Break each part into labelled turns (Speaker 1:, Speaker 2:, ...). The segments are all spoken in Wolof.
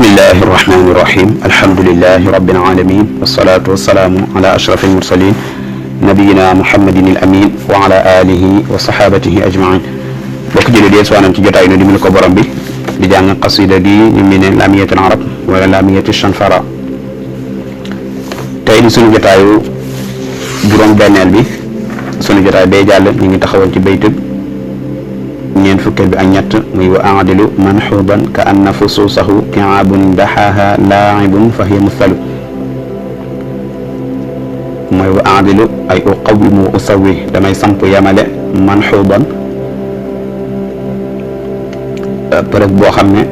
Speaker 1: bismillahi irrahmani irrahim alhamdulilahi rabbil alamin wasalaatu wasalaamu ala ashraf almursalin nabiyina muhammadin al amin wa ala alihi wa sahabatihi ajmain bokk jële dee suwaanam ci jotaay no dimbali ko borom bi di jàng qasida gi ñu mi ne lamiyatul arab wala lamiyatu chanfara tey di sunu jotaayu juróom benneel bi sunu jotaay bay jàll ñu ngi taxawoon ci baytub ñeent fukkeel bi ak ñett muy wa aadilu manxuuban ka anna fusuusahu kiaabun daxaaha laaibun fa hiya musalu mooy wa aadilu ay uqawimu usawi damay samp yamale manxuuban përëg boo xam ne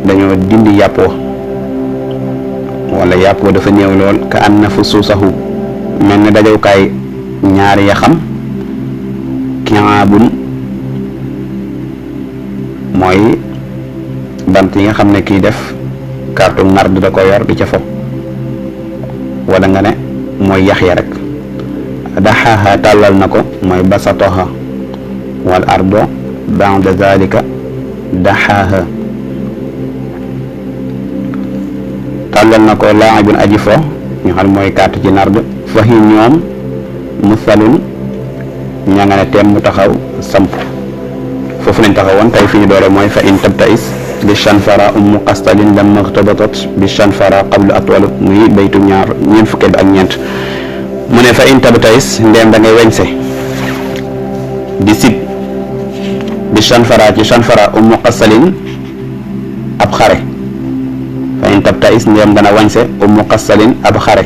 Speaker 1: dañoo dindi yàppoo wala yàppoo dafa néew lool ka anna fusuusahu mel ne dajawkaay ñaari yaxam kiaabun mooy bant yi nga xam ne kii def kartu nard da ko yor di ca fo wala nga ne mooy yax ya rek daxaaha tàllal na ko mooy basatoha wal ardo ba'da zalika daxaaha tàllal na ko laa'ibun aji fo ñu xam mooy carte ci nard fa hi ñoom musalun ña nga ne teem mu taxaw samp foofu lañ taxawoon tey fi ñu doole mooy fa in tabtais bi chanfara ummu qastalin lamma irtabatat bi chanfara qablu atwalu muy baytu ñeent fukkeel bi ak ñeent mu ne fa in tabtais ndeem da ngay weñse di sib bi chanfara ci chanfara ummu qastalin ab xare fa in tabtais ndeem dana weñse ummu qastalin ab xare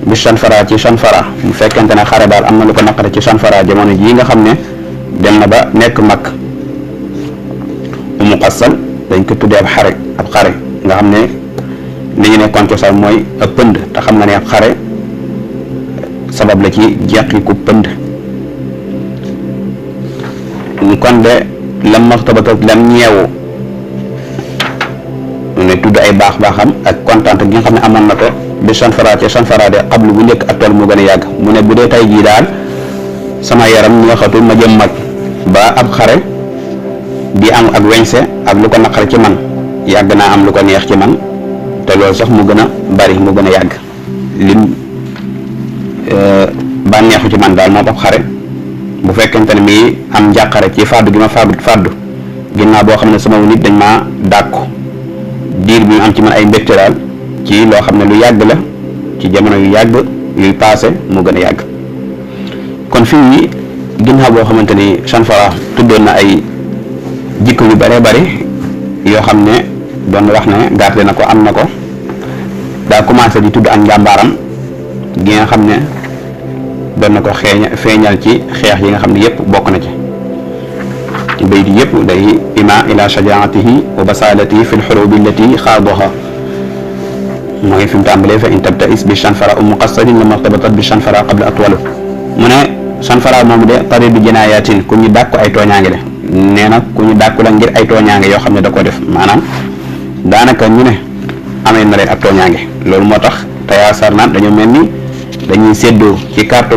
Speaker 1: bi chanfara ci chanfara bu fekkente ne xare daal am na lu ko naqare ci chanfara jamono jii nga xam ne dem na ba nekk mag umu qasal dañ ko tuddee ab xare nga xam ne li ñu nekkoon cosaan mooy ab pënd te xam nga ne ab xare sabab la ci jeqiku pënd kon de lam maxtabatat lam ñeewu mu ne tudd ay baax-baaxam ak kontaan gi nga xam ne amoon na ko bi chanfara ci chanfara de xablu bu njëkk ak tool moo gën a yàgg mu ne bu dee tay jii daal sama yaram neexatul ma jëm mag ba ab xare di am ak weñse ak lu ko naqar ci man yàgg naa am lu ko neex ci man te loolu sax mu gën a bari mu gën a yàgg lim bànneexu ci man daal moom ab xare bu fekkente ne mii am njàqare ci fàddu gi ma fàddu ginnaaw boo xam ne sama nit dañ maa dàkku diir bi mu am ci man ay mbégte daal ci loo xam ne lu yàgg la ci jamono yu yàgg yuy paase mu gën a yàgg kon fii ginnaaw boo xamante ni chanfara tuddoon na ay jikko yu bare bari yoo xam ne doon wax ne garde na ko am na ko daa commencé di tudd ak njàmbaaram gi nga xam ne doon na ko feeñal ci xeex yi nga xam ne yëpp bokk na ci bayt yëpp day ima ila shajaatihi wa basalatihi fi lxurubi allati xaadaha mooy fi mu tàmbalee fa in tabtais bi chanfara ummu qasadin la martabatat bi chanfara qabla atwalu mu ne chanfara moomu de pare bi jinaayatin ku ñu dàkku ay tooñaange de nee na ku ñu dàkku la ngir ay tooñaange yoo xam ne da ko def maanaam daanaka ñu ne amee na leen ak tooñaange loolu moo tax tayaasar naan dañoo mel ni dañuy séddoo ci carte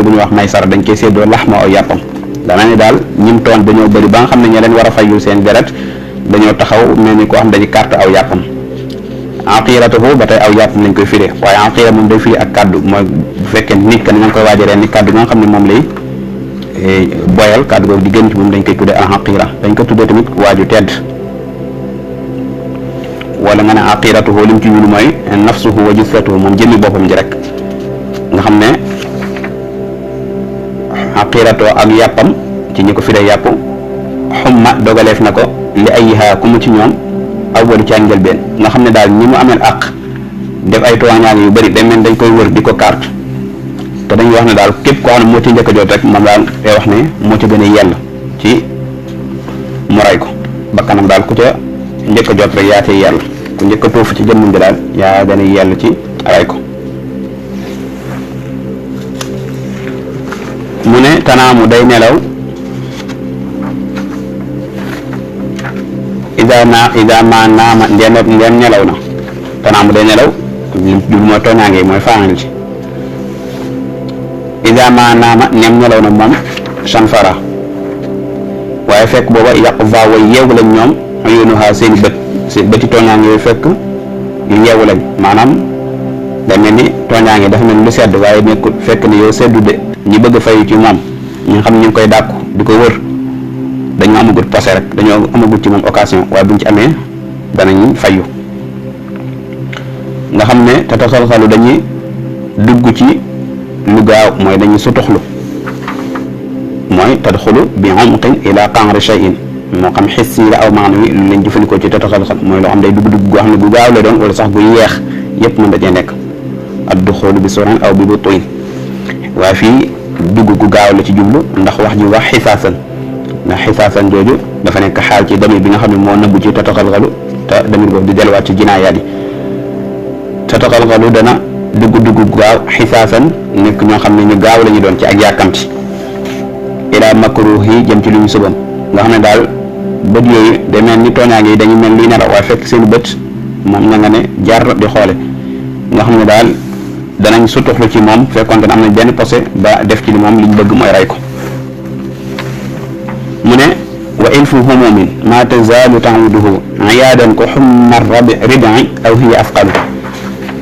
Speaker 1: bu ñuy wax maysara dañ koy séddoo laxma aw yàppam dana ne daal ñim tooñ dañoo bëri ba nga xam ne ña leen war a fayul seen deret dañoo taxaw mel ni koo xam dañuy carte aw yàppam aqiratuhu ba tey aw yàppam lañ koy firee waaye aqira moom day firi ak kaddu mooy bu fekkee nit ka ni nga koy waajaree ni kaddu nga xam ne moom lay boyal kaddu googu di gën ci moom dañ koy tuddee al aqira dañ ko tuddee tamit waaju tedd wala nga ne aqiratuhu lim ci wulu mooy nafsuhu wa jisatuhu moom jëmmi boppam ji rek nga xam ne aqiratu ak yàppam ci ñi ko firee yàpp xumma dogaleef na ko li ayiha ku mu ci ñoom awwalu ci ak njëlbeen nga xam ne daal ñi mu ameel àq def ay tooñaange yu bëri dañ mel dañ koy wër di ko carte te dañuy wax ne daal képp koo xam ne moo ci njëkk a jot rek moom daal day wax ne moo ci gën a yell ci mu ray ko bakkanam daal ku ca njëkk a jot rek yaa cay yell ku njëkk a tuuf ci jëmmum bi daal yaa gën a yell ci ray ko mu ne tanaamu day nelaw ida ma naama ndem nelaw na tanaamu day nelaw du mooy tooñaange mooy faanal ci ida ma naama ndem nelaw na moom chanfara waaye fekk booba yàqu va way yeewu lañ ñoom ayunuha seen bët si bëti tooñaange yooyu fekk yu yeewu lañ maanaam day mel ni tooñaange dafa mel ni lu sedd waaye nekkul fekk ne yow seddu de ñi bëgg a fayu ci moom ñi nga xam ne ñu ngi koy dàkku di ko wër dañoo amagut posé rek dañoo amagut ci moom occasion waaye buñ ci amee danañ fayu nga xam ne te taxalxalu dañuy dugg ci lu gaaw mooy dañuy sutuxlu mooy tadxulu bi umqin ila qa'ri shay'in moo xam xissi la aw maanawi lu leen jëfandikoo ci tataxalxal mooy loo xam day dugg goo xam ne bu gaaw la doon wala sax bu yeex yépp mën da cee nekk ad-duxulu bi suran aw bi butuin waaye fii dugg gu gaaw la ci jublu ndax wax ji wax xisaasan ndax xisaasan jooju dafa nekk xaal ci damir bi nga xam ne moo nëbbu ci tataxalxalu te damir boobu di delluwaat ci jinaayaat yi tataxalxalu dana dugg gu gaaw xisaasan nekk ñoo xam ne ñu gaaw la ñu doon ci ak yàkkamti ila makruhi jëm ci lu ñu subam nga xam ne daal bët yooyu day mel ni tooñaange yi dañu mel luy nelaw waaye fekk seen bët moom na nga ne jar di xoole nga xam ne daal danañ sutuxlu ci moom fekkoonte ne am nañ benn posé ba def ci li moom liñ bëgg mooy rey ko mu ne wa ilfu humumin ma tazalu ta'uduhu iyaadan ko xummar ribi aw hiya afqalu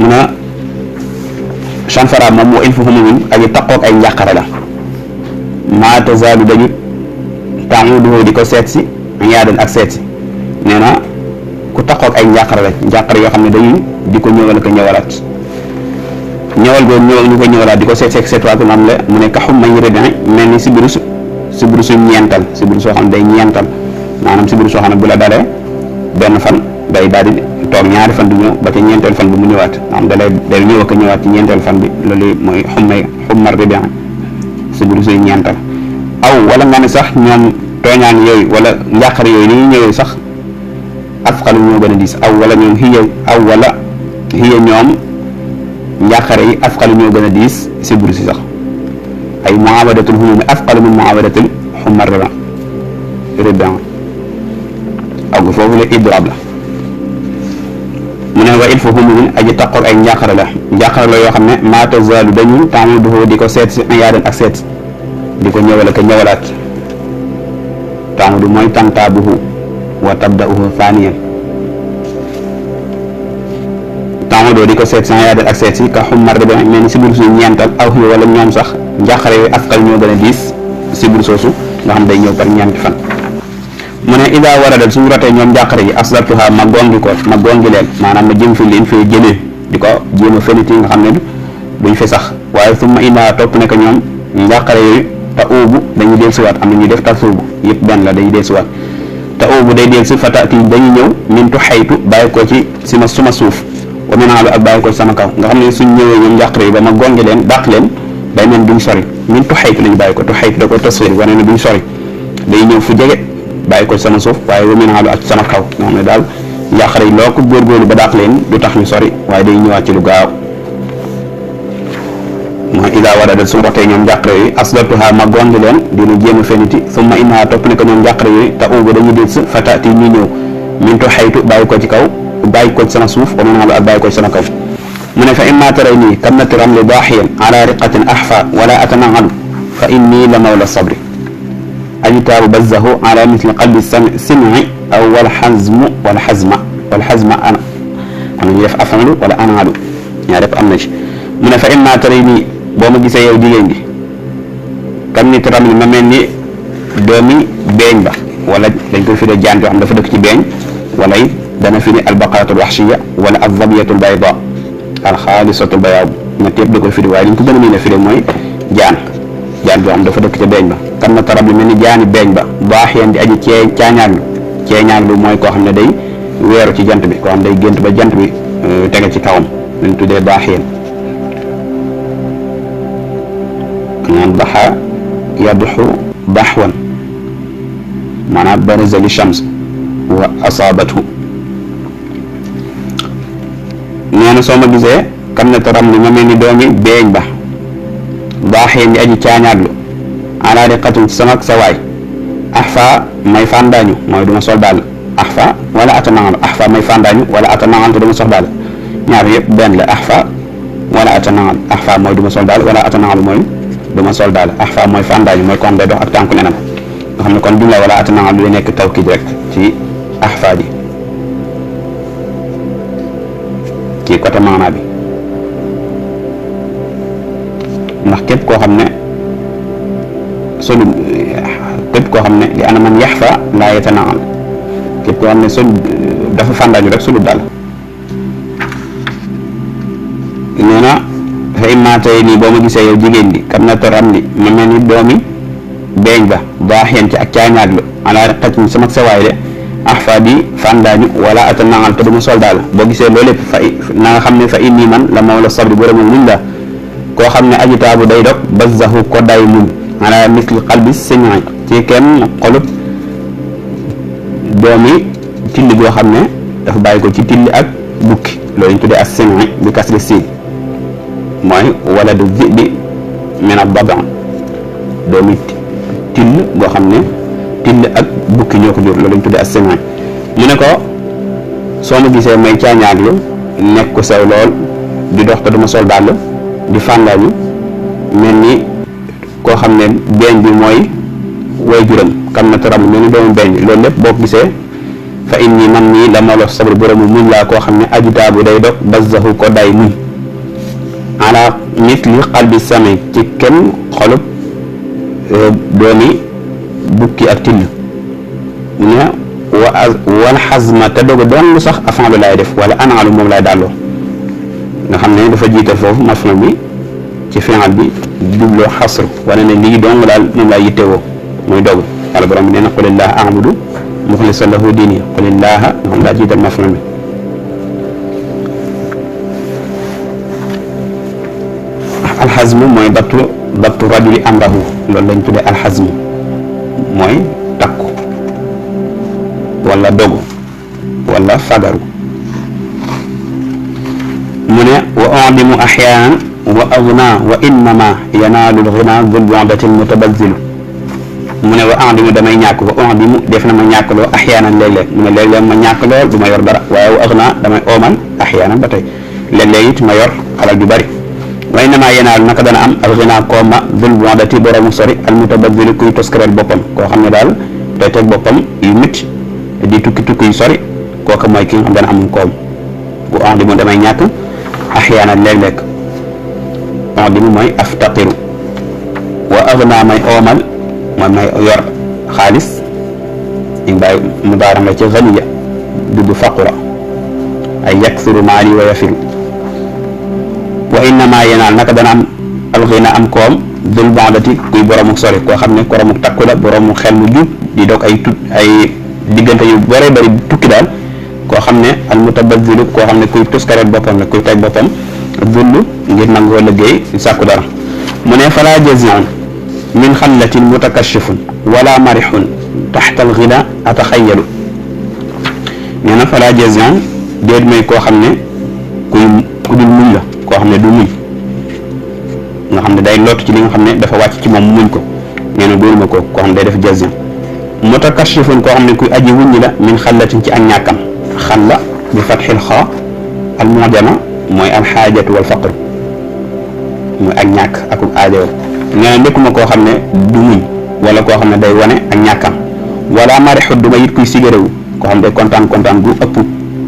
Speaker 1: mu ne chanfara moom wa ilfu humumin aji taqoog ay njàqare la ma tazalu dañu ta'uduhu di ko seet si iyaadan ak seet si nee na ku taqoog ay njàqare la njàqare yoo xam ne dañuy di ko ñëwal ko ñëwalaat ñëwal googu ñu ko ñëwalaat di ko seet seetwaat moom la mu ne kaxum may ribi mel ni sibiru su ñeental sibiru soo xam ne day ñeental maanaam sibiru soo xam ne bu la dalee benn fan day daal di toog ñaari fan du ñëw ba ci ñeenteel fan bi mu ñëwaat maanaam day ñëw ak ñëwaat ci ñeenteel fan bi loolu mooy xummar ribi sibiru suy ñeental aw wala nga ne sax ñoom tooñaan yooyu wala njàqare yooyu ni ñu ñëwee sax afqalu ñoo gën a diis aw wala ñoom xiya ñoom njàqare yi afqalu ñoo gën a diis sibiru si sax ay muawadatul humumi afqalu min muawadatul xummar ribi aw foofu la idraab la mu ne wa ilfu humumin aji taqoog ay njàqare la yoo xam ne ma tazalu dañu ta'uduhu di ko seet si iyaadan ak seet di ko ñëwal ak ñëwalaat ta'udu mooy tantaabuhu wa tabda'uhu thaniyan ta'udu di ko seet si iyaadan ak seet si ka xummar ribi mel ni sibir suñu ñeental aw xiy wala ñoom sax njàqare yooyu afqal ñoo gën a diis sibir soosu nga xam day ñëw par ñeenti fan mu ne ida waradal suñu rotee ñoom njàqare yi asdartuha ma gongi leen maanaam ma jëm fi leen fee jëlee di ko jéem a feniti nga xam ne duñ fi sax waaye summa ina topp ne que ñoom njàqare yooyu te uubu dañuy del siwaat am na ñuy def tarsuubu yëpp benn la dañuy del siwaat te uubu day del si fatati dañuy ñëw mintu xaytu bàyyi ko ci suma suuf wa minaalu ak bàyyi ko ci sama kaw nga xam ne suñ ñëwee ñoom njàqare yi ba ma gongi leen dàq leen day mel duñ sori mintu xaytu lañu bàyyi ko tu xaytu da ko tasfir wane ne duñ sori day ñëw fu jege bàyyi ko ci sama suuf waaye wa minaalu ak sama kaw nga xam ne daal njàqare yi loo ko góorgóorlu ba dàq leen du tax ñu sori waaye day ñëwaat ci lu gaaw mooy ida warada su rotee ñoom njàqare yooyu asdartuha ma gongi leen dina jéem a feniti summa inna topp ne ko ñoom njàqare yooyu te uubu dañuy dégg sa fatati ñu ñëw mintu xaytu bàyyi ko ci kaw bàyyi ko ci sama suuf wa minaalu ak bàyyi ko ci sama kaw mu ne fa imma taray nii kam nati ramli daaxiyan ala riqatin ahfa wala atanaalu fa inni la mawla sabri ajtaabu bazzahu ala misli qalbi simi aw wal xazma ana am nañu def afalu wala anaalu ñaar yëpp am na ci mu ne fa imma taray nii boo ma gisee yow jigéen gi kam nit ramli ma mel ni doomi beeñ ba wala dañ koy firee jaan joo xam dafa dëkk ci beeñ wala it dana firi albaqaratul waxshiya wala alzabiyatul bayda alxaalisatul bayaab ñett yëpp da koy firi waaye li ñu ko gën a mën a firi mooy jaan joo xam dafa dëkk ca beeñ ba kam na tarab li mel ni jaani beeñ ba baax yeen di aji ceeñaaglu mooy koo xam ne day weeru ci jant bi koo xam day gént ba jant bi tege ci kawam lañ tuddee baax yeen naan baxa yadxu baxwan maanaam baraza li shams wa asaabathu nee na soo ma gisee kam ne taram li ma mel ni doomi beeñ ba baaxee di aji caañaaglu ala riqatin ci sama sawaay ahfa may fandaañu mooy duma sol daal ahfa wala atanaalu ahfa may fandaañu wala atanaalu te duma sol daal ñaar yëpp benn la ahfa wala atanaalu ahfa mooy duma sol daal wala atanaalu mooy duma sol daal ahfa mooy fandaañu mooy kon day dox ak tànku nenam nga xam ne kon jumla wala atanaalu lu nekk tawkid rek ci ahfa ji ci côté maanaa bi ndax képp koo xam ne solu képp koo xam ne li ana man yaxfa laa yatanaal képp koo xam ne sol dafa fàndaaju rek solu daal nee na fa imma tey nii boo ma gisee yow jigéen bi kam na toram li ma mel ni doomi beeñ ba baax yeen ci ak caañaag lu ala xaj ni sama sawaay de axfa bi fàndaañu wala atanaal te duma sol daal boo gisee loolu lépp fa na nga xam ne fa inni man la mawla sabri boromul muñ la koo xam ne ajitaabu day dog bazzahu ko day muñ ala misli qalbi sëñaay ci kenn xolub doomi tilli goo xam ne dafa bàyyi ko ci tilli ak bukki loolu ñu tuddee as sëñaay bi kasri siin mooy wala du bi min ad-dabi' doomi till boo xam ne till ak bukki ñoo ko jur loolu ñu tuddee as sëñaay mu ne ko soo ma gisee may caañaaglu nekk ko sew lool di dox te duma sol dàll di fàndaañu mel ni koo xam ne beeñ bi mooy way juram kam na taram mel ni doomu beeñ bi loolu lépp boo ko gisee fa inni man nii la mawla sabri boromu muñ laa koo xam ne ajitaabu day dog bazzahu ko day muñ ala misli qalbi sami ci kenn xolub doomi bukki ak till mu ne wal xasma te dogu doon lu sax afan bi laay def wala anaalu moom laay dàlloo nga xam ne dafa jiital foofu maf'ul bi ci fi'al bi jubloo xasr wane ne lii dong daal moom laay yittewoo muy dogu yàlla borom bi nee na qulillaaha a'budu muxlisan lahu diini qulillaaha moom laa jiital maf'ul bi alxazmu mooy dabtu rajuli amrahu loolu lañ tuddee alxazmu mooy takku wala dogu wala fagaru mu ne wa u'dimu ahyaanan wa agna wa innama yanaalu al-ghina dhul bu'dati al-mutabazzilu mu ne wa u'dimu damay ñàkk wa u'dimu def na ma ñàkk loo ahyaanan léeg-léeg mu ne léeg-léeg ma ñàkk lool du ma yor dara waaye wa agna damay oomal ahyaanan ba tey léeg-léeg it ma yor alal ju bari wa innama yanaalu naka dana am al-ghina kooma dhul bu'dati boroomu sori al-mutabazzilu kuy toskareel boppam koo xam ne daal day teg boppam yu métti di tukki yu sori kooku mooy ki nga xam dana amul koom wa u'dimu damay ñàkk axyaana léeg-léeg u'dimu mooy aftaqiru wa agna may oomal mooy may yor xaalis ñu bàyyi mudaaram la ci ganiya dudd faqura ay yaksuru maali wa yafiru wa innama yanaal naka dana am alxina am koom dul bandati kuy boroomu sori koo xam ne boroomu takku la boroomu xel mu jub di doog ay diggante yu bëree bëri tukki daal koo xam ne al mutabazzilu koo xam ne kuy tuskareel boppam la kuy teg boppam zullu ngir nangoo liggéey sàkku dara mu ne fala jaziun min xallatin mutakashifun wala marixun taxta al ghina ataxayalu nee na fala jaziun déet may koo xam ne ku dul muñ la koo xam ne du muñ nga xam ne day lott ci li nga xam ne dafa wàcc ci moom muñ ko nee na doolu ma koo xam ne day def jaziun mutakashifun koo xam ne kuy aji wuññi la min xallatin ci ak ñàkkam xalla bi fatxil xaa al mujama mooy alxaajatu wal faqru mooy ak ñàkk ak aajo nee na nekkuma koo xam ne du muñ wala koo xam ne day wane ak ñàkkam wala marixut du ma it kuy sigaréwu koo xam ne day kontaan gu ëpp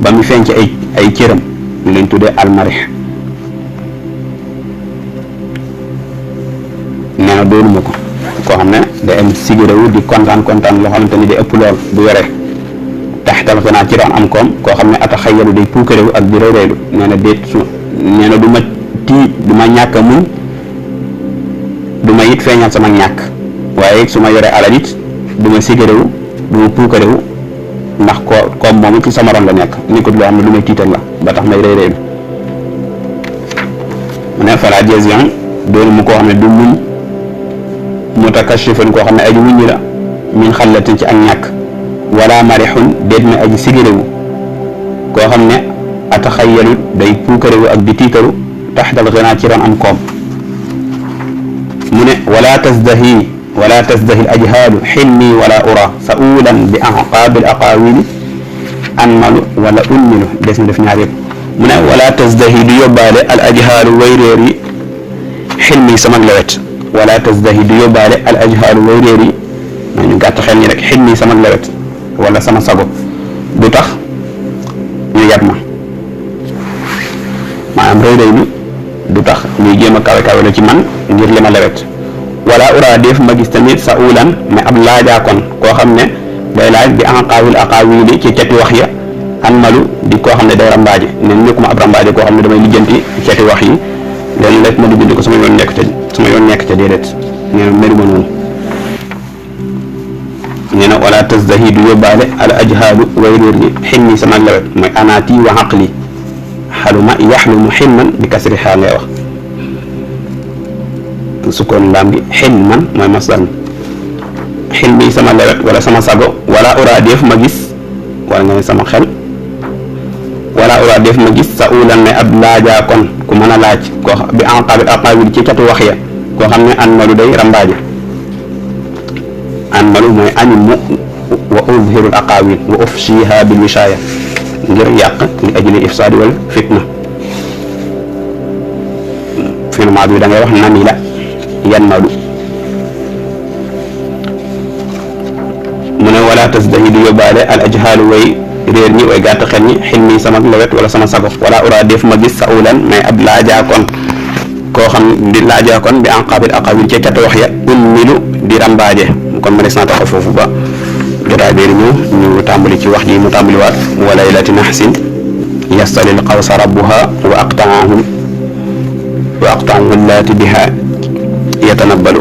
Speaker 1: ba mu feeñ ci ay cëram ñu leen tuddee al marix nee na doonuma ko koo xam ne day am sigaréwu di kontaan loo xamante ni day ëpp lool bu yoree taxtal xanaa ci doon am koom koo xam ne ataxayalu day puukaréwu ak di réyréylu nee na déet nee na du ma du ma ñàkk a muñ du ma it feeñal sama ñàkk waaye su ma yoree alal it du ma sigaréwu du ma puukaréwu ndax koom moomu ci sama ron la nekk ni ko loo xam ne lu may tiital la ba tax may réyréylu mu ne fala jaziun doonu mu koo xam ne du muñ mutakashifun koo xam ne aji wuññi la min xallatin ci ak ñàkk wala marixun déet na aji sigaréwu koo xam ne ataxayalu day puukaréwu ak di tiitaru taxtal xinaa ci ron am koom mu ne wala tasdahi ajhaalu xilmi wala ura sa uulan bi aqaabil aqaawili anmalu wala unmilu des na def ñaar yëpp mu ne wala tasdahi du yóbbaale al ajhaalu way réer yi xilmi sama lewet wala tasdahi du yóbbaale al ajhaalu way réer yi ñu gàtt xel ñi rek xilmi sama lewet wala sama sago du tax ñu yab ma maanaam rëy du tax ñuy jéem a kawe la ci man ngir li ma lewet wala ura def ma gis tamit sa ulan mais ab laajaa kon koo xam ne day laaj bi anqaawil aqaawili ci ceti wax ya an malu di koo xam ne day rambaaje ne nekkuma ab rambaaje koo xam ne damay lijjanti ceti wax yi leen lekk ma lijjanti ko sama yoon nekk ca déedéet nee na meruma noonu nee na wala tasdahidu yóbbaale al ajhaalu way réer ñi ximmi sama lewet mooy anaati wa aqli xaluma yaxlumu xilman bi kasri xaal ngay wax sukkoon laam bi xilman mooy masdar mi xilmi sama lewet wala sama sago wala ura def ma gis wala nga ne sama xel wala ura def ma gis sa ulan ne ab laajaa kon ku mën a laaj koo bi anqaabil aqaawil ci catu wax ya koo xam ne an malu day rambaaje an malu mooy animu wa uzhirul aqaawil wa ufshiha bil wisaaya ngir yàq li ajli ifsaadi wal fitna finalement bi da ngay wax nami la yan malu mu ne wala tasdahidu yóbbaale al ajhaalu way réer ñi way gàtt xel ñi xilmi sama lewet wala sama sago wala ura def ma gis sa ulan mais ab laajaakoon koo xam di laajaakoon bi anqaabil aqaawil ci catu wax ya unmilu di rambaaje kon ma des naa taxaw foofu ba jotaay bi ñu tàmbali ci wax ji mu tàmbaliwaat wa laylati naxsin yastalil qawsa rabbuha wa aqtaahu allaati biha yatanabbalu